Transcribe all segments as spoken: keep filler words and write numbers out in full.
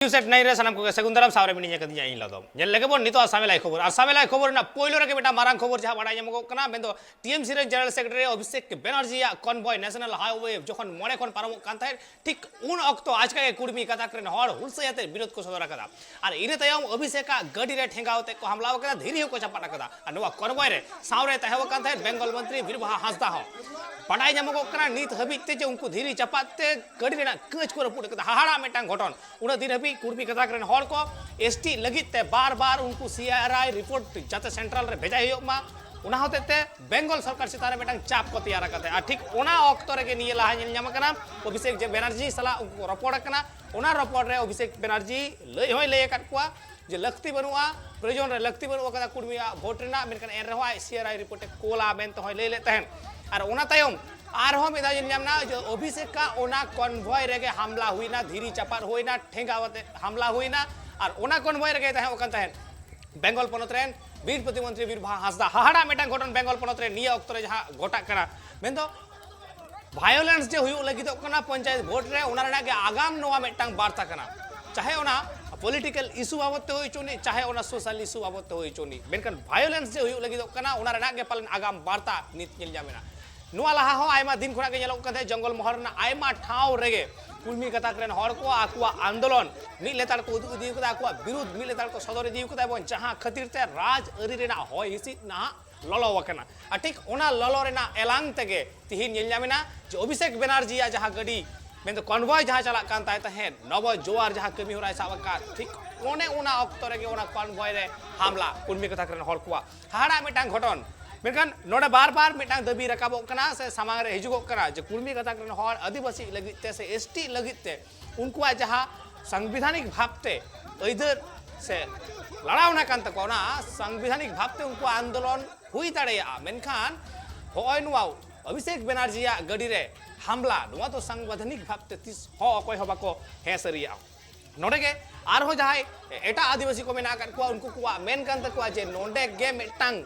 News at nine ᱨᱮ ᱥᱟᱱᱟᱢ ᱠᱚᱜᱮ ᱥᱟᱹᱜᱩᱱ ᱫᱟᱨᱟᱢ, ᱥᱟᱶᱨᱮ ᱢᱤᱱᱟᱹᱧᱟ ᱠᱟᱹᱫᱤᱧᱟ ᱤᱧ ᱞᱚᱫᱚᱢ᱾ ᱧᱮᱞ ᱞᱮᱜᱮ ᱵᱚᱱ ᱱᱤᱛᱚᱜ ᱥᱟᱢᱮᱞᱟᱭ ᱠᱷᱚᱵᱚᱨ᱾ ᱟᱨ ᱥᱟᱢᱮᱞᱟᱭ ᱠᱷᱚᱵᱚᱨ ᱨᱮᱱᱟᱜ ᱯᱳᱭᱞᱳ ᱨᱮᱜᱮ ᱢᱤᱫᱴᱟᱝ ᱢᱟᱨᱟᱝ ᱠᱷᱚᱵᱚᱨ ᱡᱟᱦᱟᱸ ᱵᱟᱲᱟᱭ ᱧᱟᱢᱚᱜᱚᱜ ᱠᱟᱱᱟ, ᱢᱮᱱᱫᱚ ᱴᱤᱮᱢᱥᱤ ᱨᱮᱱ general secretary Abhishek ᱵᱮᱱᱟᱨᱡᱤᱭᱟᱜ ᱠᱚᱱᱵᱚᱭ national highway ᱡᱚᱠᱷᱚᱱ ᱢᱚᱬᱮ ᱠᱷᱚᱱ ᱯᱟᱨᱚᱢᱚᱜ ᱠᱟᱱ ᱛᱟᱦᱮᱸᱫ, ᱴᱷᱤᱠ ᱩᱱ ᱚᱠᱛᱚ ᱟᱪᱠᱟ ᱜᱮ ᱠᱩᱲᱢᱤ ᱜᱟᱛᱟᱠ ᱨᱮᱱ ᱦᱚᱲ ᱦᱩᱞᱥᱟᱹᱭ ᱟᱛᱮ ᱵᱤᱨᱳᱫ ᱠᱚ ᱥᱚᱫᱚᱨ ᱟᱠᱟᱫᱟ᱾ ᱟᱨ ᱤᱱᱟᱹ ᱛᱟᱭᱚᱢ ᱚᱵᱷᱤᱥᱮᱠᱟᱜ ᱜᱟᱹᱰᱤ ᱨᱮ ᱴᱷᱮᱸᱜᱟᱣ ᱟᱛᱮ ᱠᱚ ᱦᱟᱢᱞᱟ ᱟᱠᱟᱫᱟ, ᱫᱷᱤᱨᱤ ᱦᱚᱸᱠᱚ ᱪᱟᱯᱟᱫ ᱟᱠᱟᱫᱟ᱾ ᱟᱨ ᱱᱚᱣᱟ ᱠᱚᱱᱵᱚᱭ ᱨᱮ ᱥᱟᱶᱨᱮ ᱛᱟᱦᱮᱸ ᱟᱠᱟᱱ ᱛᱟᱦᱮᱸᱫ ᱵᱮᱝᱜᱚᱞ ᱢᱚᱱᱛᱨᱤ ᱵᱤᱨᱵᱟᱦᱟ ᱦᱟᱸᱥᱫᱟ ᱦᱚᱸ᱾ ᱵᱟᱰᱟᱭ ᱧᱟᱢᱚᱜᱚᱜ ᱠᱟᱱᱟ, ᱱᱤᱛ ᱦᱟᱹᱵᱤᱡ ᱛᱮ ᱡᱮ ᱩᱱᱠᱩ ᱫᱷᱤᱨᱤ ᱪᱟᱯᱟᱫ ᱛᱮ ᱜᱟᱹᱰᱤ ᱨᱮᱱᱟᱜ ᱠᱟᱹᱪ ᱠᱚ ᱨᱟᱹᱯᱩᱫ ᱟᱠᱟᱫᱟ᱾ ᱦᱟᱦᱟᱲᱟ ᱢᱤᱫᱴᱟᱝ ᱜᱷᱚᱴᱚᱱ᱾ ᱩᱱᱟᱹᱜ ᱫᱤᱱ ᱦᱟᱹᱵᱤᱡ ᱠᱩᱲᱢᱤ ᱜᱟᱛᱟᱠ ᱨᱮᱱ ᱦᱚᱲ ᱠᱚ ᱮᱥᱴᱤ ᱞᱟᱹᱜᱤᱫ ᱛᱮ ᱵᱟᱨ ᱵᱟᱨ ᱩᱱᱠᱩ ᱥᱤᱟᱨᱟᱭ ᱨᱤᱯᱳᱨᱴ ᱡᱟᱛᱮ ᱥᱮᱱᱴᱨᱟᱞ ᱨᱮ ᱵᱷᱮᱡᱟᱭ ᱦᱩᱭᱩᱜ ᱢᱟ, ᱚᱱᱟ ᱦᱚᱛᱮᱡ ᱛᱮ ᱵᱮᱝᱜᱚᱞ ᱥᱚᱨᱠᱟᱨ ᱪᱮᱛᱟᱱ ᱨᱮ ᱢᱤᱫᱴᱟᱝ ᱪᱟᱯ ᱠᱚ ᱛᱮᱭᱟᱨ ᱟᱠᱟᱫᱟ᱾ ᱟᱨ ᱴᱷᱤᱠ ᱚᱱᱟ ᱚᱠᱛᱚ ᱨᱮᱜᱮ ᱱᱤᱭᱟᱹ ᱞᱟᱦᱟ ᱧᱮᱞ ᱧᱟᱢ ᱟᱠᱟᱱᱟ, ᱚᱵᱷᱤᱥᱮᱠ ᱡᱮ ᱵᱮᱱᱟᱨᱡᱤ ᱥᱟᱞᱟᱜ ᱩᱱᱠᱩ ᱠᱚ ᱨᱚᱯᱚᱲ ᱟᱠᱟᱱᱟ᱾ ᱚᱱᱟ ᱨᱚᱯᱚᱲ ᱨᱮ ᱚᱵᱷᱤᱥᱮᱠ ᱵᱮᱱᱟᱨᱡᱤ ᱞᱟᱹᱭ ᱦᱚᱸᱭ ᱞᱟᱹᱭ ᱟᱠᱟᱫ ᱠᱚᱣᱟ ᱡᱮ ᱞᱟᱹᱠᱛᱤ ᱵᱟᱹᱱᱩᱜᱼᱟ, ᱯᱨᱚᱭᱳᱡᱚᱱ ᱨᱮ ᱞᱟᱹᱠᱛᱤ ᱵᱟᱹᱱᱩᱜ ᱟᱠᱟᱫᱟ ᱠᱩᱲᱢᱤᱭᱟᱜ ᱵᱷᱳᱴ ᱨᱮᱱᱟᱜ, ᱢᱮᱱᱠᱷᱟᱱ ᱮᱱ ᱨᱮᱦᱚᱸ ᱟᱡ ᱥᱤᱟᱨᱟᱭ ᱨᱤᱯᱳᱨᱴ ᱮ ᱠᱳᱞᱟ ᱢᱮᱱᱛᱮ ᱦᱚᱸᱭ ᱞᱟᱹᱭ ᱞᱮᱫ ᱛᱟᱦᱮᱸᱱ᱾ ᱟᱨ ᱚᱱᱟ ᱛᱟᱭᱚᱢ ᱟᱨᱦᱚᱸ ᱢᱤᱫ ᱫᱷᱟᱣ ᱧᱮᱞ ᱧᱟᱢ ᱮᱱᱟ ᱡᱮ ᱚᱵᱷᱤᱥᱮᱠᱟᱜ ᱚᱱᱟ ᱠᱚᱱᱵᱷᱚᱭ ᱨᱮᱜᱮ ᱦᱟᱢᱞᱟ ᱦᱩᱭᱱᱟ, ᱫᱷᱤᱨᱤ ᱪᱟᱯᱟᱫ ᱦᱩᱭᱱᱟ, ᱴᱷᱮᱸᱜᱟ ᱟᱛᱮ ᱦᱟᱢᱞᱟ ᱦᱩᱭᱱᱟ᱾ ᱟᱨ ᱚᱱᱟ ᱠᱚᱱᱵᱷᱚᱭ ᱨᱮᱜᱮ ᱛᱟᱦᱮᱸ ᱠᱟᱱ ᱛᱟᱦᱮᱸᱱ ᱵᱮᱝᱜᱚᱞ ᱯᱚᱱᱚᱛ ᱨᱮᱱ ᱵᱤᱨ ᱯᱨᱚᱛᱤᱢᱚᱱᱛᱨᱤ ᱵᱤᱨᱵᱟᱦᱟ ᱦᱟᱸᱥᱫᱟ᱾ ᱦᱟᱦᱟᱲᱟ ᱢᱤᱫᱴᱟᱝ ᱜᱷᱚᱴᱚᱱ ᱵᱮᱝᱜᱚᱞ ᱯᱚᱱᱚᱛ ᱨᱮ ᱱᱤᱭᱟᱹ ᱚᱠᱛᱚ ᱨᱮ ᱡᱟᱦᱟᱸ ᱜᱷᱚᱴᱟᱜ ᱠᱟᱱᱟ, ᱢᱮᱱᱫᱚ ᱵᱷᱟᱭᱳᱞᱮᱱᱥ ᱡᱮ ᱦᱩᱭᱩᱜ ᱞᱟᱹᱜᱤᱫᱚᱜ ᱠᱟᱱᱟ ᱯᱚᱧᱪᱟᱭᱮᱛ ᱵᱷᱳᱴ ᱨᱮ, ᱚᱱᱟ ᱨᱮᱱᱟᱜ ᱜᱮ ᱟᱜᱟᱢ ᱱᱚᱣᱟ ᱢᱤᱫᱴᱟᱝ ᱵᱟᱨᱛᱟ ᱠᱟᱱᱟ᱾ ᱪᱟᱦᱮ ᱚᱱᱟ ᱯᱚᱞᱤᱴᱤᱠᱟᱞ ᱤᱥᱩ ᱵᱟᱵᱚᱛ ᱛᱮ ᱦᱩᱭ ᱦᱚᱪᱚᱱᱤᱡ, ᱪᱟᱦᱮ ᱚᱱᱟ ᱥᱳᱥᱟᱞ ᱤᱥᱩ ᱵᱟᱵᱚᱛ ᱛᱮ ᱦᱩᱭ ᱦᱚᱪᱚᱱᱤᱡ, ᱢᱮᱱᱠᱷᱟᱱ ᱵᱷᱟᱭᱳᱞᱮᱱᱥ ᱡᱮ ᱦᱩᱭᱩᱜ ᱞᱟᱹᱜᱤᱫᱚᱜ ᱠᱟᱱᱟ, ᱚᱱᱟ ᱨᱮᱱᱟᱜ ᱜᱮ ᱯᱟᱞᱮᱱ ᱟᱜᱟᱢ ᱵᱟᱨᱛᱟ ᱱᱤᱛ ᱧᱮᱞ ᱧᱟᱢ ᱮᱱᱟ᱾ ᱱᱚᱣᱟ ᱞᱟᱦᱟ ᱦᱚᱸ ᱟᱭᱢᱟ ᱫᱤᱱ ᱠᱷᱚᱱᱟᱜ ᱜᱮ ᱧᱮᱞᱚᱜ ᱠᱟᱱ ᱛᱟᱦᱮᱸᱫ, ᱡᱚᱝᱜᱚᱞ ᱢᱚᱦᱚᱞ ᱨᱮᱱᱟᱜ ᱟᱭᱢᱟ ᱴᱷᱟᱶ ᱨᱮᱜᱮ ᱠᱩᱲᱢᱤ ᱜᱟᱛᱟᱠ ᱨᱮᱱ ᱦᱚᱲ ᱠᱚ ᱟᱠᱚᱣᱟᱜ ᱟᱱᱫᱳᱞᱚᱱ ᱢᱤᱫ ᱞᱮᱛᱟᱲ ᱠᱚ ᱩᱫᱩᱜ ᱤᱫᱤ ᱠᱟᱫᱟ, ᱟᱠᱚᱣᱟᱜ ᱵᱤᱨᱩᱫᱷ ᱢᱤᱫ ᱞᱮᱛᱟᱲ ᱠᱚ ᱥᱚᱫᱚᱨ ᱤᱫᱤ ᱠᱟᱫᱟ, ᱮᱵᱚᱝ ᱡᱟᱦᱟᱸ ᱠᱷᱟᱹᱛᱤᱨ ᱛᱮ ᱨᱟᱡᱽ ᱟᱹᱨᱤ ᱨᱮᱱᱟᱜ ᱦᱚᱭ ᱦᱤᱸᱥᱤᱫ ᱱᱟᱦᱟᱜ ᱞᱚᱞᱚ ᱟᱠᱟᱱᱟ᱾ ᱟᱨ ᱴᱷᱤᱠ ᱚᱱᱟ ᱞᱚᱞᱚ ᱨᱮᱱᱟᱜ ᱮᱞᱟᱝ ᱛᱮᱜᱮ ᱛᱤᱦᱤᱧ ᱧᱮᱞ ᱧᱟᱢ ᱮᱱᱟ ᱡᱮ ᱚᱵᱷᱤᱥᱮᱠ ᱵᱮᱱᱟᱨᱡᱤᱭᱟᱜ ᱡᱟᱦᱟᱸ ᱜᱟᱹᱰᱤ, ᱢᱮᱱᱫᱚ ᱠᱚᱱᱵᱚᱭ ᱡᱟᱦᱟᱸ ᱪᱟᱞᱟᱜ ᱠᱟᱱ ᱛᱟᱭ ᱛᱟᱦᱮᱸᱫ, ᱱᱚᱵᱚ ᱡᱳᱣᱟᱨ ᱡᱟᱦᱟᱸ ᱠᱟᱹᱢᱤ ᱦᱚᱨᱟᱭ ᱥᱟᱵ ᱟᱠᱟᱫ, ᱴᱷᱤᱠ ᱚᱱᱮ ᱚᱱᱟ ᱚᱠᱛᱚ ᱨᱮᱜᱮ ᱚᱱᱟ ᱠᱚᱱᱵᱚᱭ ᱨᱮ ᱦᱟᱢᱞᱟ, ᱠᱩᱲᱢᱤ ᱜᱟᱛᱟᱠ ᱨᱮᱱ ᱦᱚᱲ ᱠᱚᱣᱟᱜ ᱦᱟᱦᱟᱲᱟᱜ ᱢᱤᱫᱴᱟᱝ ᱜᱷᱚᱴᱚᱱ᱾ ᱢᱮᱱᱠᱷᱟᱱ ᱱᱚᱰᱮ ᱵᱟᱨ ᱵᱟᱨ ᱢᱤᱫᱴᱟᱝ ᱫᱟᱹᱵᱤ ᱨᱟᱠᱟᱵᱚᱜ ᱠᱟᱱᱟ ᱥᱮ ᱥᱟᱢᱟᱝ ᱨᱮ ᱦᱤᱡᱩᱜᱚᱜ ᱠᱟᱱᱟ ᱡᱮ ᱠᱩᱲᱢᱤ ᱜᱟᱛᱟᱠ ᱨᱮᱱ ᱦᱚᱲ ᱟᱹᱫᱤᱵᱟᱹᱥᱤ ᱞᱟᱹᱜᱤᱫ ᱛᱮ ᱥᱮ ᱮᱥᱴᱤ ᱞᱟᱹᱜᱤᱫ ᱛᱮ ᱩᱱᱠᱩᱣᱟᱜ ᱡᱟᱦᱟᱸ ᱥᱟᱝᱵᱤᱫᱷᱟᱱᱤᱠ ᱵᱷᱟᱵᱽᱛᱮ ᱟᱹᱭᱫᱟᱹᱨ ᱥᱮ ᱞᱟᱲᱟᱣᱱᱟ ᱠᱟᱱ ᱛᱟᱠᱚᱣᱟ, ᱚᱱᱟ ᱥᱟᱝᱵᱤᱫᱷᱟᱱᱤᱠ ᱵᱷᱟᱵᱽᱛᱮ ᱩᱱᱠᱩᱣᱟᱜ ᱟᱱᱫᱳᱞᱚᱱ ᱦᱩᱭ ᱫᱟᱲᱮᱭᱟᱜᱼᱟ, ᱢᱮᱱᱠᱷᱟᱱ ᱦᱚᱸᱜᱼᱚᱭ ᱱᱚᱣᱟ ᱚᱵᱷᱤᱥᱮᱠ ᱵᱮᱱᱟᱨᱡᱤᱭᱟᱜ ᱜᱟᱹᱰᱤ ᱨᱮ ᱦᱟᱢᱞᱟ, ᱱᱚᱣᱟ ᱫᱚ ᱥᱟᱝᱵᱤᱫᱷᱟᱱᱤᱠ ᱵᱷᱟᱵᱽᱛᱮ ᱛᱤᱥ ᱦᱚᱸ ᱚᱠᱚᱭ ᱦᱚᱸ ᱵᱟᱠᱚ ᱦᱮᱸ ᱥᱟᱹᱨᱤᱭᱟᱜᱼᱟ᱾ ᱱᱚᱰᱮ ᱜᱮ ᱟᱨᱦᱚᱸ ᱡᱟᱦᱟᱸᱭ ᱮᱴᱟᱜ ᱟᱹᱫᱤᱵᱟᱹᱥᱤ ᱠᱚ ᱢᱮᱱᱟᱜ ᱟᱠᱟᱫ ᱠᱚᱣᱟ, ᱩᱱᱠᱩ ᱠᱚᱣᱟᱜ ᱢᱮᱱ ᱠᱟᱱ ᱛᱟᱠᱚᱣᱟ ᱡᱮ ᱱᱚᱰᱮ ᱜᱮ ᱢᱤᱫᱴᱟᱝ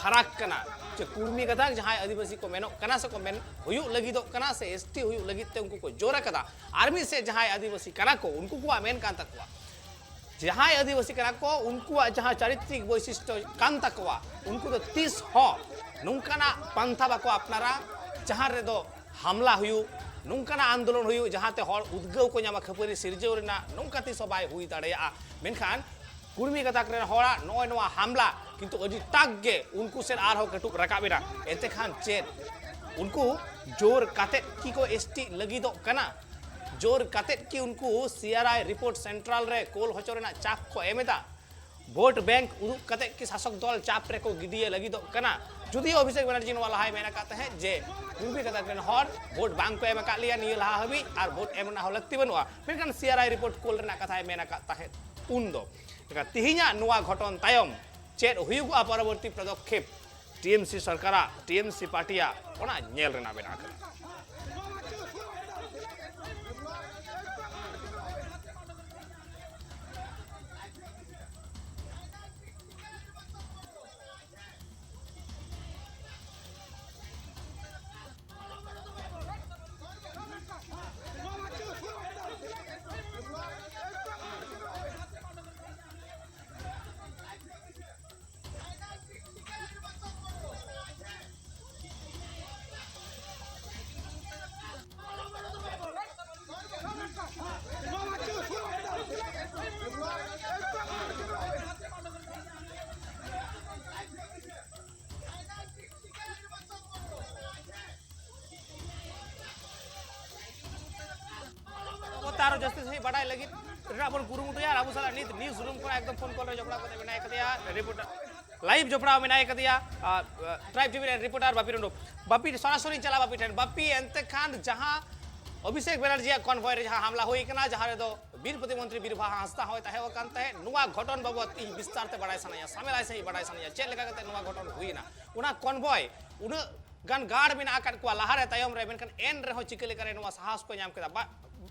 ᱯᱷᱟᱨᱟᱠ ᱠᱟᱱᱟ᱾ ᱡᱮ ᱠᱩᱲᱢᱤ ᱜᱟᱛᱟᱠ ᱡᱟᱦᱟᱸᱭ ᱟᱹᱫᱤᱵᱟᱹᱥᱤ ᱠᱚ ᱢᱮᱱᱚᱜ ᱠᱟᱱᱟ ᱥᱮ ᱠᱚ ᱢᱮᱱ ᱦᱩᱭᱩᱜ ᱞᱟᱹᱜᱤᱫᱚᱜ ᱠᱟᱱᱟ ᱥᱮ ᱮᱥᱴᱤ ᱦᱩᱭᱩᱜ ᱞᱟᱹᱜᱤᱫ ᱛᱮ ᱩᱱᱠᱩ ᱠᱚ ᱡᱳᱨ ᱟᱠᱟᱫᱟ, ᱟᱨ ᱢᱤᱫ ᱥᱮᱫ ᱡᱟᱦᱟᱸᱭ ᱟᱹᱫᱤᱵᱟᱹᱥᱤ ᱠᱟᱱᱟ ᱠᱚ ᱩᱱᱠᱩ ᱠᱚᱣᱟᱜ ᱢᱮᱱ ᱠᱟᱱ ᱛᱟᱠᱚᱣᱟ, ᱡᱟᱦᱟᱸᱭ ᱟᱹᱫᱤᱵᱟᱹᱥᱤ ᱠᱟᱱᱟ ᱠᱚ ᱩᱱᱠᱩᱣᱟᱜ ᱡᱟᱦᱟᱸ ᱪᱟᱨᱤᱛᱨᱤᱠ ᱵᱳᱭᱥᱤᱥᱴᱚ ᱠᱟᱱ ᱛᱟᱠᱚᱣᱟ, ᱩᱱᱠᱩ ᱫᱚ ᱛᱤᱥ ᱦᱚᱸ ᱱᱚᱝᱠᱟᱱᱟᱜ ᱯᱟᱱᱛᱷᱟ ᱵᱟᱠᱚ ᱟᱯᱱᱟᱨᱟ ᱡᱟᱦᱟᱸ ᱨᱮᱫᱚ ᱦᱟᱢᱞᱟ ᱦᱩᱭᱩᱜ, ᱱᱚᱝᱠᱟᱱᱟᱜ ᱟᱱᱫᱳᱞᱚᱱ ᱦᱩᱭᱩᱜ ᱡᱟᱦᱟᱸᱛᱮ ᱦᱚᱲ ᱩᱫᱽᱜᱟᱹᱣ ᱠᱚ ᱧᱟᱢᱟ, ᱠᱷᱟᱹᱯᱟᱹᱨᱤ ᱥᱤᱨᱡᱟᱹᱣ ᱨᱮᱱᱟᱜ, ᱱᱚᱝᱠᱟ ᱛᱤᱥ ᱦᱚᱸ ᱵᱟᱭ ᱦᱩᱭ ᱫᱟᱲᱮᱭᱟᱜᱼᱟ᱾ ᱢᱮᱱᱠᱷᱟᱱ ᱠᱩᱲᱢᱤ ᱜᱟᱛᱟᱠ ᱨᱮᱱ ᱦᱚᱲᱟᱜ ᱱᱚᱜᱼᱚᱭ ᱱᱚᱣᱟ ᱦᱟᱢᱞᱟ ᱠᱤᱱᱛᱩ ᱟᱹᱰᱤ ᱴᱟᱜ ᱜᱮ ᱩᱱᱠᱩ ᱥᱮᱫ ᱟᱨᱦᱚᱸ ᱠᱟᱹᱴᱩᱵ ᱨᱟᱠᱟᱵ ᱮᱱᱟ᱾ ᱮᱱᱛᱮ ᱠᱷᱟᱱ ᱪᱮᱫ ᱩᱱᱠᱩ ᱡᱳᱨ ᱠᱟᱛᱮᱫ ᱠᱤ ᱠᱚ ᱮᱥᱴᱤ ᱞᱟᱹᱜᱤᱫᱚᱜ ᱠᱟᱱᱟ? ᱡᱳᱨ ᱠᱟᱛᱮᱫ ᱠᱤ ᱩᱱᱠᱩ ᱥᱤ ᱟᱨ ᱟᱭ ᱨᱤᱯᱳᱨᱴ ᱥᱮᱱᱴᱨᱟᱞ ᱨᱮ ᱠᱳᱞ ᱦᱚᱪᱚ ᱨᱮᱱᱟᱜ ᱪᱟᱯ ᱠᱚ ᱮᱢ ᱮᱫᱟ? ᱵᱷᱳᱴ ᱵᱮᱝᱠ ᱩᱫᱩᱜ ᱠᱟᱛᱮᱫ ᱠᱤ ᱥᱟᱥᱚᱠ ᱫᱚᱞ ᱪᱟᱯ ᱨᱮᱠᱚ ᱜᱤᱰᱤᱭᱮ ᱞᱟᱹᱜᱤᱫᱚᱜ ᱠᱟᱱᱟ? ᱡᱩᱫᱤ ᱚᱵᱷᱤᱥᱮᱠ ᱵᱮᱱᱟᱨᱡᱤ ᱱᱚᱣᱟ ᱞᱟᱦᱟᱭ ᱢᱮᱱ ᱟᱠᱟᱫ ᱛᱟᱦᱮᱸᱫ ᱡᱮ ᱠᱩᱲᱢᱤ ᱜᱟᱛᱟᱠ ᱨᱮᱱ ᱦᱚᱲ ᱵᱷᱳᱴ ᱵᱟᱝ ᱠᱚ ᱮᱢ ᱟᱠᱟᱫ ᱞᱮᱭᱟ ᱱᱤᱭᱟᱹ ᱞᱟᱦᱟ ᱦᱟᱹᱵᱤᱡ ᱟᱨ ᱵᱷᱳᱴ ᱮᱢ ᱨᱮᱱᱟᱜ ᱦᱚᱸ ᱞᱟᱹᱠᱛᱤ ᱵᱟᱹᱱᱩᱜᱼᱟ, ᱢᱮᱱᱠᱷᱟᱱ ᱥᱤ ᱟᱨ ᱟᱭ ᱨᱤᱯᱳᱨᱴ ᱠᱳᱞ ᱨᱮᱱᱟᱜ ᱠᱟᱛᱷᱟᱭ ᱢᱮᱱ ᱟᱠᱟᱫ ᱛᱟᱦᱮᱸᱫ ᱩᱱ ᱫᱚ᱾ ᱮᱱᱠᱷᱟᱱ ᱛᱤᱦᱤᱧᱟᱜ ᱱᱚᱣᱟ ᱜᱷᱚᱴᱚᱱ ᱛᱟᱭᱚᱢ ᱪᱮᱫ ᱦᱩᱭᱩᱜᱼᱟ ᱯᱚᱨᱚᱵᱚᱨᱛᱤ ᱯᱚᱫᱚᱠᱷᱮᱯ ᱴᱤ ᱮᱢ ᱥᱤ ᱥᱚᱨᱠᱟᱨᱟᱜ, ᱴᱤ ᱮᱢ ᱥᱤ ᱯᱟᱨᱴᱤᱭᱟᱜ, ᱚᱱᱟ ᱧᱮᱞ ᱨᱮᱱᱟᱜ ᱢᱮᱱᱟᱜ ᱟᱠᱟᱫᱟ᱾ ᱵᱟᱵᱚᱫ ᱛᱮ ᱟᱨᱚ ᱡᱟᱹᱥᱛᱤ ᱥᱟᱺᱦᱤᱡ ᱵᱟᱰᱟᱭ ᱞᱟᱹᱜᱤᱫ ᱨᱮᱱᱟᱜ ᱵᱚᱱ ᱠᱩᱨᱩᱢᱩᱴᱩᱭᱟ ᱟᱨ ᱟᱵᱚ ᱥᱟᱞᱟᱜ ᱱᱤᱛ ᱱᱤᱭᱩᱡᱽ ᱨᱩᱢ ᱠᱷᱚᱱᱟᱜ ᱮᱠᱫᱚᱢ ᱯᱷᱳᱱ ᱠᱚᱞ ᱨᱮ ᱡᱚᱯᱲᱟᱣ ᱠᱟᱛᱮ ᱢᱮᱱᱟᱭ ᱠᱟᱫᱮᱭᱟ ᱨᱤᱯᱳᱨᱴᱟᱨ, ᱞᱟᱭᱤᱵᱷ ᱡᱚᱯᱲᱟᱣ ᱢᱮᱱᱟᱭ ᱠᱟᱫᱮᱭᱟ, ᱟᱨ, ᱟᱨ, ᱴᱨᱟᱭᱤᱵᱽ ᱴᱤᱵᱷᱤ ᱨᱮᱱ ᱨᱤᱯᱳᱨᱴᱟᱨ ᱵᱟᱯᱤ ᱴᱩᱰᱩ᱾ ᱵᱟᱯᱤ, ᱥᱚᱨᱟᱥᱚᱨᱤ ᱪᱟᱞᱟᱜ ᱵᱟᱯᱤ ᱴᱷᱮᱱ᱾ ᱵᱟᱯᱤ, ᱮᱱᱛᱮ ᱠᱷᱟᱱ ᱡᱟᱦᱟᱸ ᱚᱵᱷᱤᱥᱮᱠ ᱵᱮᱱᱟᱨᱡᱤᱭᱟᱜ ᱠᱚᱱᱵᱷᱚᱭ ᱨᱮ ᱡᱟᱦᱟᱸ ᱦᱟᱢᱞᱟ ᱦᱩᱭ ᱠᱟᱱᱟ, ᱡᱟᱦᱟᱸ ᱨᱮᱫᱚ ᱵᱤᱨ ᱯᱨᱚᱛᱤᱢᱚᱱᱛᱨᱤ ᱵᱤᱨᱵᱟᱦᱟ ᱦᱟᱸᱥᱫᱟ ᱦᱚᱸᱭ ᱛᱟᱦᱮᱸ ᱟᱠᱟᱱ ᱛᱟᱦᱮᱸᱫ, ᱱᱚᱣᱟ ᱜᱷᱚᱴᱚᱱ ᱵᱟᱵᱚᱫ ᱤᱧ ᱵᱤᱥᱛᱟᱨ ᱛᱮ ᱵᱟᱰᱟᱭ ᱥᱟᱱᱟᱧᱟ, ᱥᱟᱢᱮᱞᱟᱭ ᱥᱟᱺᱦᱤᱡ ᱵᱟᱰᱟᱭ ᱥᱟᱱᱟᱧᱟ, ᱪᱮᱫ ᱞᱮᱠᱟ ᱠᱟᱛᱮ ᱱᱚᱣᱟ ᱜᱷᱚᱴᱚᱱ ᱦᱩᱭᱮᱱᱟ? ᱚᱱᱟ ᱠᱚᱱᱵᱷᱚᱭ ᱩᱱᱟᱹᱜ ᱜᱟᱱ ᱜᱟᱲ ᱢᱮᱱᱟᱜ ᱟᱠᱟᱫ ᱠᱚᱣᱟ ᱞᱟᱦᱟᱨᱮ ᱛᱟᱭᱚᱢ ᱨᱮ, ᱢᱮᱱᱠᱷᱟᱱ ᱮᱱ ᱨᱮᱦᱚᱸ ᱪᱤᱠᱟᱹ ᱞᱮᱠᱟᱨᱮ ᱱᱚᱣᱟ ᱥᱟᱦᱟᱥ ᱠᱚ ᱧᱟᱢ ᱠᱮᱫᱟ? ᱵᱟ-,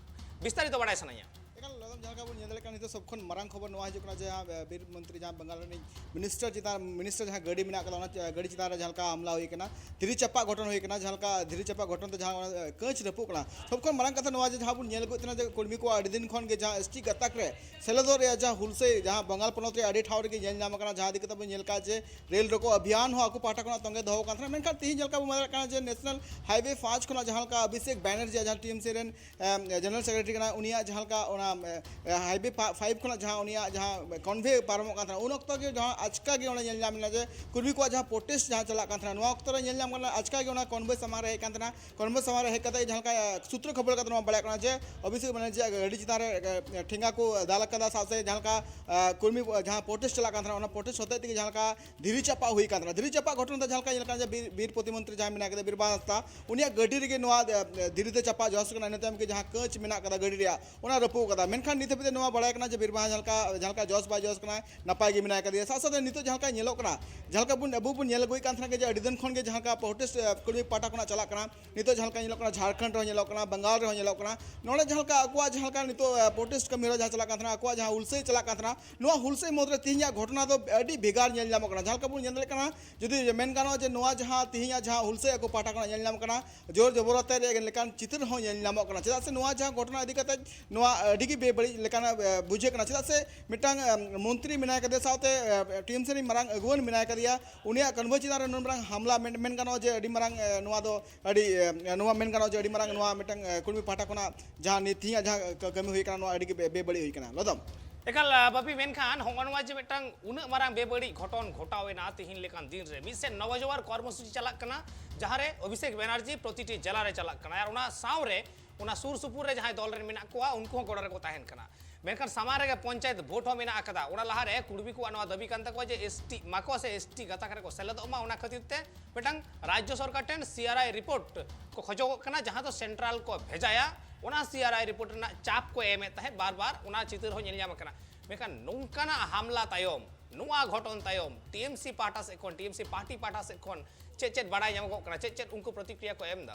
ᱵᱤᱥᱛᱟᱨᱤᱛᱚ ᱵᱟᱰᱟᱭ ᱥᱟᱱᱟᱧᱟ᱾ ᱮᱠᱟᱞ, ᱡᱟᱦᱟᱸ ᱞᱮᱠᱟ ᱵᱚᱱ ᱧᱮᱞ ᱫᱟᱲᱮᱭᱟᱜ ᱠᱟᱱᱟ, ᱱᱤᱛᱚᱜ ᱥᱚᱵ ᱠᱷᱚᱱ ᱢᱟᱨᱟᱝ ᱠᱷᱚᱵᱚᱨ ᱱᱚᱣᱟ ᱦᱤᱡᱩᱜ ᱠᱟᱱᱟ ᱡᱮ, ᱦᱟᱸᱜ, ᱵᱤᱨ ᱢᱚᱱᱛᱨᱤ ᱡᱟᱦᱟᱸ ᱵᱮᱝᱜᱟᱞ ᱨᱤᱱᱤᱡ ᱢᱤᱱᱤᱥᱴᱟᱨ ᱪᱮᱛᱟᱱ, ᱢᱤᱱᱤᱥᱴᱟᱨ ᱡᱟᱦᱟᱸ ᱜᱟᱹᱰᱤ ᱢᱮᱱᱟᱜ ᱟᱠᱟᱫᱟ, ᱚᱱᱟ ᱜᱟᱹᱰᱤ ᱪᱮᱛᱟᱱ ᱨᱮ ᱡᱟᱦᱟᱸ ᱞᱮᱠᱟ ᱦᱟᱢᱞᱟ ᱦᱩᱭ ᱟᱠᱟᱱᱟ, ᱫᱷᱤᱨᱤ ᱪᱟᱯᱟ ᱜᱷᱚᱴᱚᱱ ᱦᱩᱭ ᱟᱠᱟᱱᱟ, ᱡᱟᱦᱟᱸ ᱞᱮᱠᱟ ᱫᱷᱤᱨᱤ ᱪᱟᱯᱟ ᱜᱷᱚᱴᱚᱱ ᱛᱮ ᱡᱟᱦᱟᱸ ᱚᱱᱟ ᱠᱟᱹᱪ ᱨᱟᱹᱯᱩᱫ ᱠᱟᱱᱟ, ᱥᱚᱵ ᱠᱷᱚᱱ ᱢᱟᱨᱟᱝ ᱠᱟᱛᱷᱟ ᱱᱚᱣᱟ ᱡᱮ ᱡᱟᱦᱟᱸ ᱵᱚᱱ ᱧᱮᱞ ᱟᱹᱜᱩᱭᱮᱫ ᱛᱟᱦᱮᱱᱟ ᱡᱮ ᱠᱚᱨᱢᱤ ᱠᱚᱣᱟᱜ ᱟᱹᱰᱤ ᱫᱤᱱ ᱠᱷᱚᱱ ᱜᱮ ᱡᱟᱦᱟᱸ ᱮᱥ ᱴᱤ ᱜᱟᱛᱟᱠ ᱨᱮ ᱥᱮᱞᱮᱫᱚᱜ ᱨᱮᱭᱟᱜ ᱡᱟᱦᱟᱸ ᱦᱩᱞᱥᱟᱹᱭ ᱡᱟᱦᱟᱸ ᱵᱟᱝᱜᱟᱞ ᱯᱚᱱᱚᱛ ᱨᱮ ᱟᱹᱰᱤ ᱴᱷᱟᱶ ᱨᱮᱜᱮ ᱧᱮᱞ ᱧᱟᱢ ᱟᱠᱟᱱᱟ, ᱡᱟᱦᱟᱸ ᱤᱫᱤ ᱠᱟᱛᱮ ᱵᱚᱱ ᱧᱮᱞ ᱠᱟᱜᱼᱟ ᱡᱮ ᱨᱮᱞ ᱨᱳᱠᱳ ᱟᱵᱷᱤᱭᱟᱱ ᱦᱚᱸ ᱟᱠᱚ ᱯᱟᱦᱴᱟ ᱠᱷᱚᱱᱟᱜ ᱛᱚᱸᱜᱮ ᱫᱚᱦᱚ ᱟᱠᱟᱱ ᱛᱟᱦᱮᱱᱟ᱾ ᱢᱮᱱᱠᱷᱟᱱ ᱛᱮᱦᱮᱧ ᱡᱟᱦᱟᱸ ᱞᱮᱠᱟ ᱵᱚᱱ ᱧᱮᱞ ᱫᱟᱲᱮᱭᱟᱜ ᱠᱟᱱᱟ ᱡᱮ ᱱᱮᱥᱱᱟᱞ ᱦᱟᱭᱣᱮ ᱯᱟᱸᱪ ᱠᱷᱚᱱᱟᱜ ᱡᱟᱦᱟᱸ ᱞᱮᱠᱟ ᱚᱵᱷᱤᱥᱮᱠ ᱵᱮᱱᱟᱨᱡᱤ ᱡᱟᱦᱟᱸ ᱴᱤ ᱮᱢ ᱥᱤ ᱨᱮᱱ ᱮᱢ, ᱡᱮᱱᱟᱨᱮᱞ ᱥᱮᱠᱨᱮᱴᱟᱨᱤ ᱠᱟᱱᱟ, ᱩᱱᱤᱭᱟᱜ ᱡᱟᱦᱟᱸ ᱞᱮᱠᱟ ᱚᱱᱟ, ᱮ, ᱦᱟᱭᱣᱮ ᱯᱷᱟ-, ᱯᱷᱟᱭᱤᱵᱷ ᱠᱷᱚᱱᱟᱜ ᱡᱟᱦᱟᱸ ᱩᱱᱤᱭᱟᱜ ᱡᱟᱦᱟᱸ ᱠᱚᱱᱵᱷᱮ ᱯᱟᱨᱚᱢᱚᱜ ᱠᱟᱱ ᱛᱟᱦᱮᱱᱟ, ᱩᱱ ᱚᱠᱛᱚ ᱜᱮ ᱡᱟᱦᱟᱸ ᱟᱪᱠᱟ ᱜᱮ ᱚᱸᱰᱮ ᱧᱮᱞ ᱧᱟᱢ ᱞᱮᱱᱟ ᱡᱮ ᱠᱩᱨᱢᱤ ᱠᱚᱣᱟᱜ ᱡᱟᱦᱟᱸ ᱯᱨᱚᱴᱮᱥᱴ ᱡᱟᱦᱟᱸ ᱪᱟᱞᱟᱜ ᱠᱟᱱ ᱛᱟᱦᱮᱱᱟ, ᱱᱚᱣᱟ ᱚᱠᱛᱚ ᱨᱮ ᱧᱮᱞ ᱧᱟᱢ ᱠᱟᱱᱟ ᱟᱪᱠᱟ ᱜᱮ ᱚᱱᱟ ᱠᱚᱱᱵᱷᱮ ᱥᱟᱢᱟᱝ ᱨᱮ ᱦᱮᱡ ᱠᱟᱱ ᱛᱟᱦᱮᱱᱟ᱾ ᱠᱚᱱᱵᱷᱮ ᱥᱟᱢᱟᱝ ᱨᱮ ᱦᱮᱡ ᱠᱟᱛᱮ ᱡᱟᱦᱟᱸ ᱞᱮᱠᱟ, ᱮ, ᱥᱩᱛᱨᱚ ᱠᱷᱚᱵᱚᱨ ᱠᱟᱛᱮ ᱱᱚᱣᱟ ᱵᱟᱲᱟᱭᱚᱜ ᱠᱟᱱᱟ ᱡᱮ ᱚᱵᱷᱤᱥᱮᱠ ᱵᱮᱱᱟᱨᱡᱤᱭᱟᱜ ᱜᱟᱹᱰᱤ ᱪᱮᱛᱟᱱ ᱨᱮ, ᱮ, ᱴᱷᱮᱸᱜᱟ ᱠᱚ ᱫᱟᱞ ᱟᱠᱟᱫᱟ, ᱥᱟᱶᱛᱮ ᱡᱟᱦᱟᱸ ᱞᱮᱠᱟ, ᱮ, ᱠᱩᱨᱢᱤ, ᱡᱟᱦᱟᱸ ᱯᱨᱚᱴᱮᱥᱴ ᱪᱟᱞᱟᱜ ᱠᱟᱱ ᱛᱟᱦᱮᱱᱟ, ᱚᱱᱟ ᱯᱨᱚᱴᱮᱥᱴ ᱦᱚᱛᱮᱡ ᱛᱮᱜᱮ ᱡᱟᱦᱟᱸ ᱞᱮᱠᱟ ᱫᱷᱤᱨᱤ ᱪᱟᱯᱟ ᱦᱩᱭ ᱠᱟᱱ ᱛᱟᱦᱮᱱᱟ᱾ ᱫᱷᱤᱨᱤ ᱪᱟᱯᱟ ᱜᱷᱚᱴᱚᱱ ᱫᱚ ᱡᱟᱦᱟᱸ ᱞᱮᱠᱟ ᱧᱮᱞ ᱠᱟᱱᱟ ᱡᱮ ᱵᱤᱨ, ᱵᱤᱨ ᱯᱨᱚᱛᱤᱢᱚᱱᱛᱨᱤ ᱡᱟᱦᱟᱸᱭ ᱢᱮᱱᱟᱭ ᱠᱟᱫᱮᱭᱟ, ᱵᱤᱨᱵᱟᱦᱟ ᱦᱟᱸᱥᱫᱟ, ᱩᱱᱤᱭᱟᱜ ᱜᱟᱹᱰᱤ ᱨᱮᱜᱮ ᱱᱚᱣᱟ, ᱮ, ᱫᱷᱤᱨᱤ ᱫᱚ ᱪᱟᱯᱟ ᱡᱚᱥ ᱠᱟᱱᱟ, ᱤᱱᱟᱹ ᱛᱟᱭᱚᱢ ᱜᱮ ᱡᱟᱦᱟᱸ ᱠᱟᱹᱪ ᱢᱮᱱᱟᱜ ᱠᱟᱫᱟ ᱜᱟᱹᱰᱤ ᱨᱮᱭᱟᱜ, ᱚᱱᱟ ᱨᱟᱹᱯᱩᱫ ᱠᱟᱫᱟ᱾ ᱢᱮᱱᱠᱷᱟᱱ ᱱᱤᱛ ᱦᱟᱹᱵᱤᱡ ᱛᱮ ᱱᱚᱣᱟ ᱵᱟᱲᱟᱭ ᱠᱟᱱᱟ ᱡᱮ ᱵᱤᱨᱵᱟᱦᱟ ᱡᱟᱦᱟᱸ ᱞᱮᱠᱟ, ᱡᱟᱦᱟᱸ ᱞᱮᱠᱟ ᱡᱚᱥ ᱵᱟᱭ ᱡᱚᱥ ᱠᱟᱱᱟ, ᱱᱟᱯᱟᱭ ᱜᱮ ᱢᱮᱱᱟᱭ ᱠᱟᱫᱮᱭᱟ᱾ ᱥᱟᱶ ᱥᱟᱶᱛᱮ ᱱᱤᱛᱚᱜ ᱡᱟᱦᱟᱸ ᱞᱮᱠᱟ ᱧᱮᱞᱚᱜ ᱠᱟᱱᱟ, ᱡᱟᱦᱟᱸ ᱞᱮᱠᱟ ᱵᱚᱱ, ᱟᱵᱚ ᱵᱚᱱ ᱧᱮᱞ ᱟᱹᱜᱩᱭᱮᱫ ᱠᱟᱱ ᱛᱟᱦᱮᱱᱟ ᱡᱮ ᱟᱹᱰᱤ ᱫᱤᱱ ᱠᱷᱚᱱ ᱜᱮ ᱡᱟᱦᱟᱸ ᱞᱮᱠᱟ ᱯᱨᱚᱴᱮᱥᱴ, ᱮ, ᱠᱚᱨᱢᱤ ᱯᱟᱦᱴᱟ ᱠᱷᱚᱱᱟᱜ ᱪᱟᱞᱟᱜ ᱠᱟᱱᱟ, ᱱᱤᱛᱚᱜ ᱡᱟᱦᱟᱸ ᱞᱮᱠᱟ ᱧᱮᱞᱚᱜ ᱠᱟᱱᱟ, ᱡᱷᱟᱲᱠᱷᱚᱸᱰ ᱨᱮᱦᱚᱸ ᱧᱮᱞᱚᱜ ᱠᱟᱱᱟ, ᱵᱟᱝᱜᱟᱞ ᱨᱮᱦᱚᱸ ᱧᱮᱞᱚᱜ ᱠᱟᱱᱟ, ᱱᱚᱰᱮ ᱡᱟᱦᱟᱸ ᱞᱮᱠᱟ ᱟᱠᱚᱣᱟᱜ ᱡᱟᱦᱟᱸ ᱞᱮᱠᱟ ᱱᱤᱛᱚᱜ, ᱮ, ᱯᱨᱚᱴᱮᱥᱴ ᱠᱟᱹᱢᱤ ᱦᱚᱨᱟ ᱡᱟᱦᱟᱸ ᱪᱟᱞᱟᱜ ᱠᱟᱱ ᱛᱟᱦᱮᱱᱟ, ᱟᱠᱚᱣᱟᱜ ᱡᱟᱦᱟᱸ ᱦᱩᱞᱥᱟᱹᱭ ᱪᱟᱞᱟᱜ ᱠᱟᱱ ᱛᱟᱦᱮᱱᱟ, ᱱᱚᱣᱟ ᱦᱩᱞᱥᱟᱹᱭ ᱢᱩᱫᱽᱨᱮ ᱛᱮᱦᱮᱧᱟᱜ ᱜᱷᱚᱴᱚᱱᱟ ᱫᱚ ᱟᱹᱰᱤ ᱵᱷᱮᱜᱟᱨ ᱧᱮᱞ ᱧᱟᱢᱚᱜ ᱠᱟᱱᱟ᱾ ᱡᱟᱦᱟᱸ ᱞᱮᱠᱟ ᱵᱚᱱ ᱧᱮᱞ ᱫᱟᱲᱮᱭᱟᱜ ᱠᱟᱱᱟ, ᱡᱩᱫᱤ ᱢᱮᱱ ᱜᱟᱱᱚᱜᱼᱟ ᱡᱮ ᱱᱚᱣᱟ ᱡᱟᱦᱟᱸ ᱛᱮᱦᱮᱧᱟᱜ ᱡᱟᱦᱟᱸ ᱦᱩᱞᱥᱟᱹᱭ ᱟᱠᱚ ᱯᱟᱦᱴᱟ ᱠᱷᱚᱱᱟᱜ ᱧᱮᱞ ᱧᱟᱢᱚᱜ ᱠᱟᱱᱟ, ᱡᱳᱨ ᱡᱚᱵᱚᱨᱫᱚᱥᱛᱤ ᱨᱮᱭᱟᱜ ᱞᱮᱠᱟᱱ ᱪᱤᱛᱟᱹᱨ ᱦᱚᱸ ᱧᱮᱞ ᱧᱟᱢᱚᱜ ᱠᱟᱱᱟ᱾ ᱪᱮᱫᱟᱜ ᱥᱮ ᱱᱚᱣᱟ ᱡᱟᱦᱟᱸ ᱜᱷᱚᱴᱚᱱᱟ ᱤᱫᱤ ᱠᱟᱛᱮ ᱱᱚᱣᱟ ᱟᱹᱰᱤ ᱜᱮ ᱵᱮᱵᱟᱹᱲᱤᱡ ᱞᱮᱠᱟᱱᱟᱜ, ᱮ, ᱵᱩᱡᱷᱟᱹᱜ ᱠᱟᱱᱟ᱾ ᱪᱮᱫᱟᱜ ᱥᱮ ᱢᱤᱫᱴᱟᱝ, ᱮ, ᱢᱚᱱᱛᱨᱤ ᱢᱮᱱᱟᱭ ᱠᱟᱫᱮᱭᱟ, ᱥᱟᱶᱛᱮ, ᱮ, ᱴᱤ ᱮᱢ ᱥᱤ ᱨᱮᱱ ᱢᱟᱨᱟᱝ ᱟᱹᱜᱩᱣᱟᱹᱱ ᱢᱮᱱᱟᱭ ᱠᱟᱫᱮᱭᱟ, ᱩᱱᱤᱭᱟᱜ ᱠᱚᱱᱵᱷᱚᱭ ᱪᱮᱛᱟᱱ ᱨᱮ ᱱᱩᱱ ᱢᱟᱨᱟᱝ ᱦᱟᱢᱞᱟ ᱢᱮᱱ, ᱢᱮᱱ ᱜᱟᱱᱚᱜᱼᱟ ᱡᱮ ᱟᱹᱰᱤ ᱢᱟᱨᱟᱝ, ᱮ, ᱱᱚᱣᱟ ᱫᱚ ᱟᱹᱰᱤ, ᱮ, ᱱᱚᱣᱟ ᱢᱮᱱ ᱜᱟᱱᱚᱜᱼᱟ ᱡᱮ ᱟᱹᱰᱤ ᱢᱟᱨᱟᱝ ᱱᱚᱣᱟ ᱢᱤᱫᱴᱟᱝ, ᱮ, ᱠᱩᱲᱢᱤ ᱯᱟᱦᱴᱟ ᱠᱷᱚᱱᱟᱜ ᱡᱟᱦᱟᱸ ᱱᱤᱛ ᱛᱮᱦᱮᱧᱟᱜ ᱡᱟᱦᱟᱸ ᱠᱟᱹ-, ᱠᱟᱹᱢᱤ ᱦᱩᱭ ᱠᱟᱱᱟ, ᱱᱚᱣᱟ ᱟᱹᱰᱤ ᱜᱮ ᱵᱮ-, ᱵᱮᱵᱟᱹᱲᱤᱡ ᱦᱩᱭ ᱠᱟᱱᱟ᱾ ᱞᱚᱫᱚᱢ᱾ ᱮᱠᱟᱞ, ᱟ, ᱵᱟᱯᱤ, ᱢᱮᱱᱠᱷᱟᱱ ᱦᱚᱸᱜᱼᱚ ᱱᱚᱣᱟ ᱡᱮ ᱢᱤᱫᱴᱟᱝ ᱩᱱᱟᱹᱜ ᱢᱟᱨᱟᱝ ᱵᱮᱵᱟᱹᱲᱤᱡ ᱜᱷᱚᱴᱚᱱ ᱜᱷᱚᱴᱟᱣ ᱮᱱᱟ ᱛᱤᱦᱤᱧ ᱞᱮᱠᱟᱱ ᱫᱤᱱ ᱨᱮ, ᱢᱤᱫ ᱥᱮᱫ ᱱᱚᱵᱡᱳᱣᱟᱨ ᱠᱚᱨᱢᱚᱥᱩᱪᱤ ᱪᱟᱞᱟᱜ ᱠᱟᱱᱟ, ᱡᱟᱦᱟᱸ ᱨᱮ ᱚᱵᱷᱤᱥᱮᱠ ᱵᱮᱱᱟᱨᱡᱤ ᱯᱨᱚᱛᱤᱴᱤ ᱡᱮᱞᱟ ᱨᱮ ᱪᱟᱞᱟᱜ ᱠᱟᱱᱟ, ᱟᱨ ᱚᱱᱟ ᱥᱟᱶ ᱨᱮ ᱚᱱᱟ ᱥᱩᱨ ᱥᱩᱯᱩᱨ ᱨᱮ ᱡᱟᱦᱟᱸᱭ ᱫᱚᱞ ᱨᱮᱱ ᱢᱮᱱᱟᱜ ᱠᱚᱣᱟ, ᱩᱱᱠᱩ ᱦᱚᱸ ᱜᱚᱲᱚ ᱨᱮᱠᱚ ᱛᱟᱦᱮᱱ ᱠᱟᱱᱟ᱾ ᱢᱮᱱᱠᱷᱟᱱ ᱥᱟᱢᱟᱝ ᱨᱮᱜᱮ ᱯᱚᱧᱪᱟᱭᱮᱛ ᱵᱷᱳᱴ ᱦᱚᱸ ᱢᱮᱱᱟᱜ ᱟᱠᱟᱫᱟ᱾ ᱚᱱᱟ ᱞᱟᱦᱟᱨᱮ ᱠᱩᱲᱢᱤ ᱠᱚᱣᱟᱜ ᱱᱚᱣᱟ ᱫᱟᱹᱵᱤ ᱠᱟᱱ ᱛᱟᱠᱚᱣᱟ ᱡᱮ ᱮᱥ ᱴᱤ ᱢᱟᱠᱚ ᱥᱮ ᱮᱥ ᱴᱤ ᱜᱟᱛᱟᱠ ᱨᱮᱠᱚ ᱥᱮᱞᱮᱫᱚᱜ ᱢᱟ, ᱚᱱᱟ ᱠᱷᱟᱹᱛᱤᱨ ᱛᱮ ᱢᱤᱫᱴᱟᱝ ᱨᱟᱡᱽᱡᱚ ᱥᱚᱨᱠᱟᱨ ᱴᱷᱮᱱ ᱥᱤ ᱟᱨ ᱟᱭ ᱨᱤᱯᱳᱨᱴ ᱠᱚ ᱠᱷᱚᱡᱚᱜᱚᱜ ᱠᱟᱱᱟ, ᱡᱟᱦᱟᱸ ᱫᱚ ᱥᱮᱱᱴᱨᱟᱞ ᱠᱚ ᱵᱷᱮᱡᱟᱭᱟ᱾ ᱚᱱᱟ ᱥᱤ ᱟᱨ ᱟᱭ ᱨᱤᱯᱳᱨᱴ ᱨᱮᱱᱟᱜ ᱪᱟᱯ ᱠᱚ ᱮᱢᱮᱫ ᱛᱟᱦᱮᱸᱫ ᱵᱟᱨ ᱵᱟᱨ, ᱚᱱᱟ ᱪᱤᱛᱟᱹᱨ ᱦᱚᱸ ᱧᱮᱞ ᱧᱟᱢ ᱟᱠᱟᱱᱟ᱾ ᱢᱮᱱᱠᱷᱟᱱ ᱱᱚᱝᱠᱟᱱᱟᱜ ᱦᱟᱢᱞᱟ ᱛᱟᱭᱚᱢ, ᱱᱚᱣᱟ ᱜᱷᱚᱴᱚᱱ ᱛᱟᱭᱚᱢ, ᱴᱤ ᱮᱢ ᱥᱤ ᱯᱟᱦᱴᱟ ᱥᱮᱫ ᱠᱷᱚᱱ, ᱴᱤ ᱮᱢ ᱥᱤ ᱯᱟᱨᱴᱤ ᱯᱟᱦᱴᱟ ᱥᱮᱫ ᱠᱷᱚᱱ ᱪᱮᱫ ᱪᱮᱫ ᱵᱟᱲᱟᱭ ᱧᱟᱢᱚᱜᱚᱜ ᱠᱟᱱᱟ, ᱪᱮᱫ ᱪᱮᱫ ᱩᱱᱠᱩ ᱯᱨᱚᱛᱤᱠᱨᱤᱭᱟ ᱠᱚ ᱮᱢ ᱮᱫᱟ?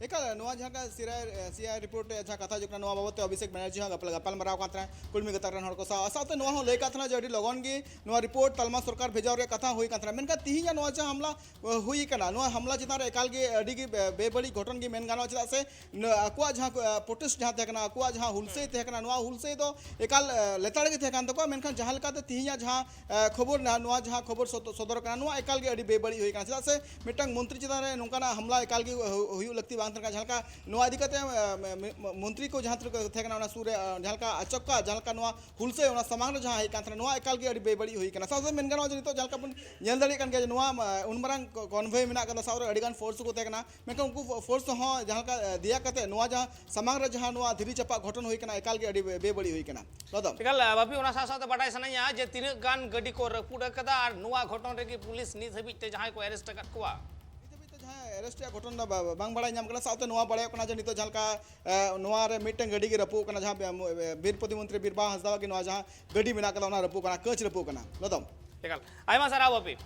ᱮᱠᱟᱞ, ᱱᱚᱣᱟ ᱡᱟᱦᱟᱸ ᱞᱮᱠᱟ ᱥᱤᱨᱟᱭ, ᱥᱤᱟᱭ ᱨᱤᱯᱳᱨᱴ ᱨᱮ ᱡᱟᱦᱟᱸ ᱠᱟᱛᱷᱟ ᱦᱤᱡᱩᱜ ᱠᱟᱱᱟ, ᱱᱚᱣᱟ ᱵᱟᱵᱚᱛ ᱛᱮ ᱚᱵᱷᱤᱥᱮᱠ ᱵᱮᱱᱟᱨᱡᱤ ᱦᱚᱸ ᱜᱟᱯᱟᱞ, ᱜᱟᱯᱟᱞ ᱢᱟᱨᱟᱣ ᱠᱟᱱ ᱛᱟᱦᱮᱱᱟ ᱠᱩᱲᱢᱤ ᱜᱟᱛᱟᱠ ᱨᱮᱱ ᱦᱚᱲ ᱠᱚ ᱥᱟᱶ᱾ ᱥᱟᱶᱛᱮ ᱱᱚᱣᱟ ᱦᱚᱸ ᱞᱟᱹᱭ ᱠᱟᱜ ᱛᱟᱦᱮᱱᱟ ᱡᱮ ᱟᱹᱰᱤ ᱞᱚᱜᱚᱱ ᱜᱮ ᱱᱚᱣᱟ ᱨᱤᱯᱳᱨᱴ ᱛᱟᱞᱢᱟ ᱥᱚᱨᱠᱟᱨ ᱵᱷᱮᱡᱟᱣ ᱨᱮᱭᱟᱜ ᱠᱟᱛᱷᱟ ᱦᱩᱭ ᱠᱟᱱ ᱛᱟᱦᱮᱱᱟ, ᱢᱮᱱᱠᱷᱟᱱ ᱛᱤᱦᱤᱧᱟᱜ ᱱᱚᱣᱟ ᱡᱟᱦᱟᱸ ᱦᱟᱢᱞᱟ, ᱟ, ᱦᱩᱭ ᱠᱟᱱᱟ, ᱱᱚᱣᱟ ᱦᱟᱢᱞᱟ ᱪᱮᱛᱟᱱ ᱨᱮ ᱮᱠᱟᱞ ᱜᱮ ᱟᱹᱰᱤ ᱜᱮ ᱵᱮ-, ᱵᱮᱵᱟᱹᱲᱤᱡ ᱜᱷᱚᱴᱚᱱ ᱜᱮ ᱢᱮᱱ ᱜᱟᱱᱚᱜᱼᱟ᱾ ᱪᱮᱫᱟᱜ ᱥᱮ ᱱᱚᱣᱟ ᱟᱠᱚᱣᱟᱜ ᱡᱟᱦᱟᱸ ᱠᱚ, ᱟ, ᱯᱨᱚᱴᱮᱥᱴ ᱡᱟᱦᱟᱸ ᱛᱟᱦᱮᱸ ᱠᱟᱱᱟ, ᱟᱠᱚᱣᱟᱜ ᱡᱟᱦᱟᱸ ᱦᱩᱞᱥᱟᱹᱭ ᱛᱟᱦᱮᱸ ᱠᱟᱱᱟ, ᱱᱚᱣᱟ ᱦᱩᱞᱥᱟᱹᱭ ᱫᱚ ᱮᱠᱟᱞ, ᱟ, ᱞᱮᱛᱟᱲ ᱜᱮ ᱛᱟᱦᱮᱸ ᱠᱟᱱ ᱛᱟᱠᱚᱣᱟ᱾ ᱢᱮᱱᱠᱷᱟᱱ ᱡᱟᱦᱟᱸ ᱞᱮᱠᱟᱛᱮ ᱛᱤᱦᱤᱧᱟᱜ ᱡᱟᱦᱟᱸ ᱮ, ᱠᱷᱚᱵᱚᱨ ᱱᱟ-, ᱱᱚᱣᱟ ᱡᱟᱦᱟᱸ ᱠᱷᱚᱵᱚᱨ ᱥᱚᱫ-, ᱥᱚᱫᱚᱨ ᱠᱟᱱᱟ, ᱱᱚᱣᱟ ᱮᱠᱟᱞ ᱜᱮ ᱟᱹᱰᱤ ᱵᱮᱵᱟᱹᱲᱤᱡ ᱦᱩᱭ ᱠᱟᱱᱟ᱾ ᱪᱮᱫᱟᱜ ᱥᱮ ᱢᱤᱫᱴᱟᱝ ᱢᱚᱱᱛᱨᱤ ᱪᱮᱛᱟᱱ ᱨᱮ ᱱᱚᱝᱠᱟᱱᱟᱜ ᱦᱟᱢᱞᱟ ᱮᱠᱟᱞ ᱜᱮ ᱦᱩ-, ᱦᱩᱭᱩᱜ ᱞᱟᱹᱠᱛᱤ ᱵᱟᱝ ᱛᱟᱦᱮᱸ ᱠᱟᱱᱟ᱾ ᱡᱟᱦᱟᱸ ᱞᱮᱠᱟ ᱱᱚᱣᱟ ᱤᱫᱤ ᱠᱟᱛᱮ, ᱮ, ᱢᱮ-, ᱢᱮ-, ᱢᱚᱱᱛᱨᱤ ᱠᱚ ᱡᱟᱦᱟᱸ ᱛᱤᱱᱟᱹᱜ ᱠᱚ ᱛᱟᱦᱮᱸ ᱠᱟᱱᱟ ᱚᱱᱟ ᱥᱩᱨ ᱨᱮ, ᱮ, ᱡᱟᱦᱟᱸ ᱞᱮᱠᱟ ᱟᱪᱚᱠᱟ ᱡᱟᱦᱟᱸ ᱞᱮᱠᱟ ᱱᱚᱣᱟ ᱦᱩᱞᱥᱟᱹᱭ ᱚᱱᱟ ᱥᱟᱢᱟᱝ ᱨᱮ ᱡᱟᱦᱟᱸ ᱦᱮᱡ ᱠᱟᱱ ᱛᱟᱦᱮᱱᱟ, ᱱᱚᱣᱟ ᱮᱠᱟᱞ ᱜᱮ ᱟᱹᱰᱤ ᱵᱮᱵᱟᱹᱲᱤᱡ ᱦᱩᱭ ᱠᱟᱱᱟ᱾ ᱥᱟᱶᱛᱮ ᱢᱮᱱ ᱜᱟᱱᱚᱜᱼᱟ ᱡᱮ ᱱᱤᱛᱚᱜ ᱡᱟᱦᱟᱸ ᱞᱮᱠᱟ ᱵᱚᱱ ᱧᱮᱞ ᱫᱟᱲᱮᱭᱟᱜ ᱠᱟᱱ ᱜᱮᱭᱟ ᱡᱮ ᱱᱚᱣᱟ, ᱮ, ᱩᱱ ᱢᱟᱨᱟᱝ ᱠᱚ-, ᱠᱚᱱᱵᱷᱚᱭ ᱢᱮᱱᱟᱜ ᱠᱟᱫᱟ, ᱥᱟᱶ ᱨᱮ ᱟᱹᱰᱤ ᱜᱟᱱ ᱯᱷᱳᱨᱥ ᱠᱚ ᱛᱟᱦᱮᱸ ᱠᱟᱱᱟ, ᱢᱮᱱᱠᱷᱟᱱ ᱩᱱᱠᱩ ᱯᱷᱳ-, ᱯᱷᱳᱨᱥ ᱦᱚᱸ ᱡᱟᱦᱟᱸ ᱞᱮᱠᱟ, ᱮ, ᱫᱮᱭᱟ ᱠᱟᱛᱮ ᱱᱚᱣᱟ ᱡᱟᱦᱟᱸ ᱥᱟᱢᱟᱝ ᱨᱮ ᱡᱟᱦᱟᱸ ᱱᱚᱣᱟ ᱫᱷᱤᱨᱤ ᱪᱟᱯᱟᱫ ᱜᱷᱚᱴᱚᱱ ᱦᱩᱭ ᱠᱟᱱᱟ, ᱮᱠᱟᱞ ᱜᱮ ᱟᱹᱰᱤ ᱵᱮ-, ᱵᱮᱵᱟᱹᱲᱤᱡ ᱦᱩᱭ ᱠᱟᱱᱟ᱾ ᱞᱚᱫᱚᱢ᱾ ᱮᱠᱟᱞ, ᱵᱟᱯᱤ, ᱚᱱᱟ ᱥᱟᱶ ᱥᱟᱶᱛᱮ ᱵᱟᱰᱟᱭ ᱥᱟᱱᱟᱧᱟ ᱡᱮ ᱛᱤᱱᱟᱹᱜ ᱜᱟᱱ ᱜᱟᱹᱰᱤ ᱠᱚ ᱨᱟᱹᱯᱩᱫ ᱟᱠᱟᱫᱟ ᱟᱨ ᱱᱚᱣᱟ ᱜᱷᱚᱴᱚᱱ ᱨᱮᱜᱮ ᱯᱩᱞᱤᱥ ᱱᱤᱛ ᱦᱟᱹᱵᱤᱡ ᱛᱮ ᱡᱟᱦᱟᱸᱭ ᱠᱚ ᱮᱨᱮᱥᱴ ᱟᱠᱟᱫ ᱠᱚᱣᱟ? ᱱᱤᱛ ᱦᱟᱹᱵᱤᱡ ᱛᱮ ᱡᱟᱦᱟᱸᱭ ᱮᱨᱮᱥᱴ ᱨᱮᱭᱟᱜ ᱜᱷᱚᱴᱚᱱ ᱫᱚ ᱵᱟ-, ᱵᱟᱝ ᱵᱟᱲᱟᱭ ᱧᱟᱢ ᱠᱟᱱᱟ᱾ ᱥᱟᱶᱛᱮ ᱱᱚᱣᱟ ᱵᱟᱲᱟᱭᱚᱜ ᱠᱟᱱᱟ ᱡᱮ ᱱᱤᱛᱚᱜ ᱡᱟᱦᱟᱸ ᱞᱮᱠᱟ, ᱮ, ᱱᱚᱣᱟ ᱨᱮ ᱢᱤᱫᱴᱟᱝ ᱜᱟᱹᱰᱤ ᱜᱮ ᱨᱟᱹᱯᱩᱫ ᱠᱟᱱᱟ, ᱡᱟᱦᱟᱸ ᱵᱤᱨ ᱯᱨᱚᱛᱤᱢᱚᱱᱛᱨᱤ ᱵᱤᱨᱵᱟᱦᱟ ᱦᱟᱸᱥᱫᱟᱣᱟᱜ ᱜᱮ ᱱᱚᱣᱟ ᱡᱟᱦᱟᱸ ᱜᱟᱹᱰᱤ ᱢᱮᱱᱟᱜ ᱠᱟᱫᱟ, ᱚᱱᱟ ᱨᱟᱹᱯᱩᱫ ᱠᱟᱱᱟ, ᱠᱟᱹᱪ ᱨᱟᱹᱯᱩᱫ ᱠᱟᱱᱟ᱾ ᱞᱚᱫᱚᱢ᱾ ᱮᱠᱟᱞ, ᱟᱭᱢᱟ ᱥᱟᱨᱦᱟᱣ ᱵᱟᱯᱤ᱾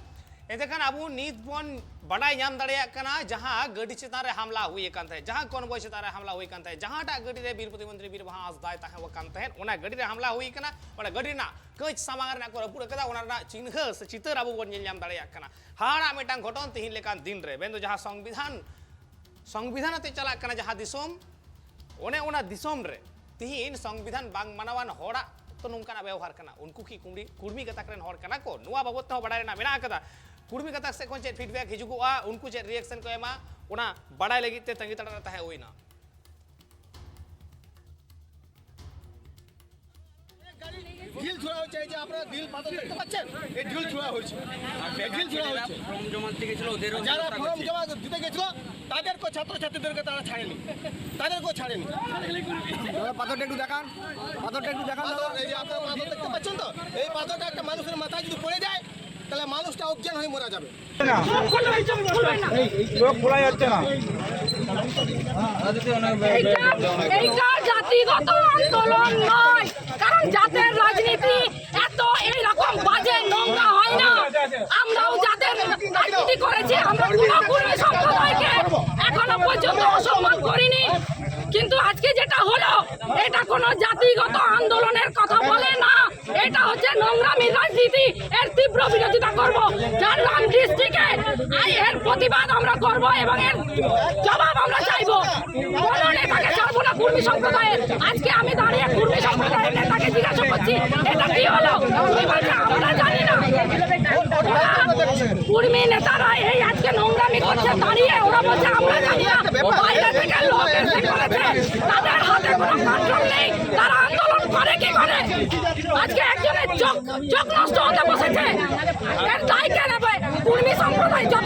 ᱮᱱᱛᱮ ᱠᱷᱟᱱ ᱟᱵᱚ ᱱᱤᱛ ᱵᱚᱱ ᱵᱟᱰᱟᱭ ᱧᱟᱢ ᱫᱟᱲᱮᱭᱟᱜ ᱠᱟᱱᱟ, ᱡᱟᱦᱟᱸ ᱜᱟᱹᱰᱤ ᱪᱮᱛᱟᱱ ᱨᱮ ᱦᱟᱢᱞᱟ ᱦᱩᱭ ᱟᱠᱟᱱ ᱛᱟᱦᱮᱸᱫ, ᱡᱟᱦᱟᱸ ᱠᱚᱱᱵᱚᱭ ᱪᱮᱛᱟᱱ ᱨᱮ ᱦᱟᱢᱞᱟ ᱦᱩᱭ ᱟᱠᱟᱱ ᱛᱟᱦᱮᱸᱫ, ᱡᱟᱦᱟᱸᱴᱟᱜ ᱜᱟᱹᱰᱤ ᱨᱮ ᱵᱤᱨ ᱯᱨᱚᱛᱤᱢᱚᱱᱛᱨᱤ ᱵᱤᱨ ᱵᱟᱦᱟ ᱦᱟᱸᱥᱫᱟᱭ ᱛᱟᱦᱮᱸ ᱟᱠᱟᱱ ᱛᱟᱦᱮᱸᱫ, ᱚᱱᱟ ᱜᱟᱹᱰᱤ ᱨᱮ ᱦᱟᱢᱞᱟ ᱦᱩᱭ ᱟᱠᱟᱱᱟ, ᱚᱱᱟ ᱜᱟᱹᱰᱤ ᱨᱮᱱᱟᱜ ᱠᱟᱹᱪ ᱥᱟᱢᱟᱝ ᱨᱮᱱᱟᱜ ᱠᱚ ᱨᱟᱹᱯᱩᱫ ᱟᱠᱟᱫᱟ, ᱚᱱᱟ ᱨᱮᱱᱟᱜ ᱪᱤᱱᱦᱟᱹ ᱥᱮ ᱪᱤᱛᱟᱹᱨ ᱟᱵᱚ ᱵᱚᱱ ᱧᱮᱞ ᱧᱟᱢ ᱫᱟᱲᱮᱭᱟᱜ ᱠᱟᱱᱟ᱾ ᱦᱟᱦᱟᱲᱟᱜ ᱢᱤᱫᱴᱟᱝ ᱜᱷᱚᱴᱚᱱ ᱛᱤᱦᱤᱧ ᱞᱮᱠᱟᱱ ᱫᱤᱱ ᱨᱮ, ᱢᱮᱱᱫᱚ ᱡᱟᱦᱟᱸ ᱥᱚᱝᱵᱤᱫᱷᱟᱱ, ᱥᱚᱝᱵᱤᱫᱷᱟᱱ ᱟᱛᱮ ᱪᱟᱞᱟᱜ ᱠᱟᱱᱟ ᱡᱟᱦᱟᱸ ᱫᱤᱥᱚᱢ, ᱚᱱᱮ ᱚᱱᱟ ᱫᱤᱥᱚᱢ ᱨᱮ ᱛᱤᱦᱤᱧ ᱥᱚᱝᱵᱤᱫᱷᱟᱱ ᱵᱟᱝ ᱢᱟᱱᱟᱣᱟᱱ ᱦᱚᱲᱟᱜ ᱛᱚ ᱱᱚᱝᱠᱟᱱᱟᱜ ᱵᱮᱣᱦᱟᱨ ᱠᱟᱱᱟ᱾ ᱩᱱᱠᱩ ᱠᱤ ᱠᱩᱲᱢᱤ, ᱠᱩᱲᱢᱤ ᱜᱟᱛᱟᱠ ᱨᱮᱱ ᱦᱚᱲ ᱠᱟᱱᱟ ᱠᱚ? ᱱᱚᱣᱟ ᱵᱟᱵᱚᱛ ᱛᱮᱦᱚᱸ ᱵᱟᱰᱟᱭ ᱨᱮᱱᱟᱜ ᱢᱮᱱᱟᱜ ᱟᱠᱟᱫᱟ᱾ ᱠᱩᱲᱢᱤ ᱜᱟᱛᱟᱠ ᱥᱮᱫ ᱠᱷᱚᱱ ᱪᱮᱫ ᱯᱷᱤᱰᱵᱮᱠ ᱦᱤᱡᱩᱜᱚᱜᱼᱟ, ᱩᱱᱠᱩ ᱪᱮᱫ ᱨᱤᱭᱮᱠᱥᱚᱱ ᱠᱚ ᱮᱢᱟ, ᱚᱱᱟ ᱵᱟᱰᱟᱭ ᱞᱟᱹᱜᱤᱫ ᱛᱮ ᱛᱟᱺᱜᱤ ᱛᱟᱲᱟᱜ ᱨᱮ ᱛᱟᱦᱮᱸ ᱦᱩᱭᱱᱟ᱾ ঢিল ছোড়া হচ্ছে, এই যে আপনারা ঢিল পাথর দেখতে পাচ্ছেন, এই ঢিল ছোড়া হয়েছে, এই ঢিল ছোড়া হচ্ছে। ফর্ম জমা দিতে গেছিল, ওদেরও যারা হত্যা ফর্ম করছে। জমা দিতে গেছিল, তাদেরকে, ছাত্রছাত্রীদেরকে তারা ছাড়েনি, তাদেরকেও ছাড়েনি। দাদা, পাথরটা একটু দেখান, পাথরটা একটু দেখান, দাদা। পাথর, এই যে আপনারা পাথর দেখতে পাচ্ছেন তো, এই পাথরটা একটা মানুষের মাথায় যদি পড়ে যায়, তাহলে মানুষটা অজ্ঞান হয়ে মারা যাবে। না। চোখ খোলা যাচ্ছে না। এইটা, এইটা জাতিগত আন্দোলন নয়, কারণ জাতের রাজনীতি এত এইরকম বাজে নোংরা হয় না। আমরাও জাতের রাজনীতি করেছি, আমরা কোনো কুর্মী সম্প্রদায়কে এখনো পর্যন্ত হলো, এটা কোনো জাতিগত আন্দোলনের কথা বলে না, এটা হচ্ছে নোংরামি রাজনীতি। এর তীব্র বিরোধিতা করব। ঝাড়গ্রাম ডিস্ট্রিক্টে আই এর প্রতিবাদ আমরা করব এবং এর জবাব আমরা চাইবো। কোনো নেতাকে ছাড়বো না কুর্মী সম্প্রদায়ের। আজকে আমি দাঁড়িয়ে কুর্মী সম্প্রদায়ের নেতাকে জিজ্ঞাসা করছি, এটা কি হলো? উনি বলছে, আমরা জানি না। কুর্মী নেতারা এই আজকে নোংরামি করছে, দাঁড়িয়ে ওরা বলছে, আমরা জানি না। বাইরে থেকে লোক এসে করেছে, তাদের হাতে কোনো কন্ট্রোল নেই, তারা আন্দোলন করে কি করে? আজকে একজনের চোখ, চোখ নষ্ট হতে বসেছে, এর দায় কে নেবে? কুর্মী সম্প্রদায় যত